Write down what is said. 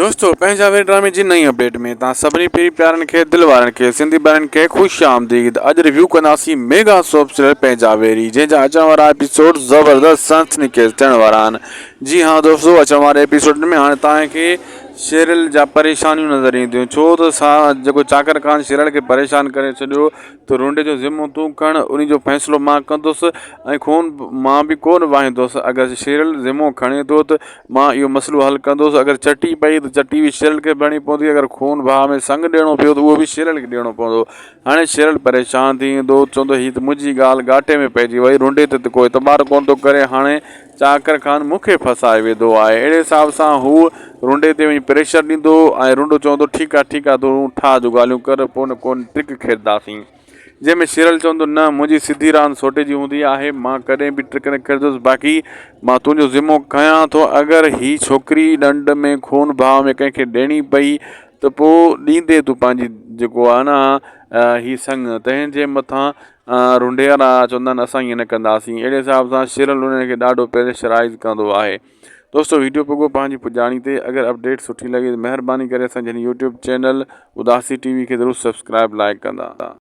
دوستو پنهنجا وير ڊرامي جي نئين اپڊيٽ ۾ توهان سڀني پيري پيارن کي دل وارن کي سنڌي ڀائرن کي خوش آمديد اڄ ريويو ڪنداسين ميگا سوپ سيريل پنهنجا ويري جنهن جا اچڻ وارا ايپيسوڊ زبردست سنسني خيز ٿيڻ وارا آهن جي ها دوستو اچڻ واري ايپيسوڊ ۾ هاڻي توهان کي شيرل جا پريشانيون نظر اينديون ڇو ته سا جيڪو چاڪر خان شيرل کي پريشان ڪري ڇڏيو ته رونڊي جو ذمو تون کڻ، انهي جو فيصلو مان ڪندس ۽ خون مان به ڪونه وهائيندس. اگر شيرل ذمو کڻي ٿو ته مان اهو مسئلو حل ڪندس. اگر چٽي پئي ته چٽي به شيرل کي ڀرڻي پوندي. اگر خون ڀاء ۾ سڱ ڏيڻو پيو ته اهو به شيرل کي ڏيڻو پوندو. هاڻي شيرل پريشان ٿي ويندو. چوندو هي ته منهنجي ڳالهه ڳاٽي ۾ پئجي وئي. رونڊي تي ته ڪو اعتبار ڪونه ٿو ڪري. هاڻي چاڪر خان مون کي ڦاسائي وڌو آهي. اهڙي حساب سان هو رونڊي تي وڃي پريشر ڏيندو ۽ رونڊو چوندو ٺيڪ آ ٺيڪ آ تون ٺاهه جون ڳالهيون ڪر پوء نه ڪو ٽرڪ کيڏنداسين. جنهن ۾ شيرل چوندو نه منهنجي سڌي راند سوٽي جي هوندي آهي مان ڪڏهن به ٽرڪ نه کيڏندس باقي مان تنهنجو ذمو کنيان ٿو اگر هي ڇوڪري ڏنڊ ۾ خون ڀاء ۾ ڪنهن کي ڏيڻي پئي ته پوء ڏيندي تون پنهنجي جيڪو آهي نه هي سڱ تنهن جي مٿان رونڊيارا چوندا آهن اسان ائين نه ڪنداسين اهڙي حساب سان شيرل انهن کي ڏاڍو پريشرائز ڪندو آهي دوستو ويڊيو پڳو پنهنجي پڄاڻي تي اگر اپڊيٽ سٺي لڳي ته مهرباني ڪري اسان جي يوٽيوب چينل اداسي ٽي وي کي ضرور سبسڪرائب لائڪ ڪندا.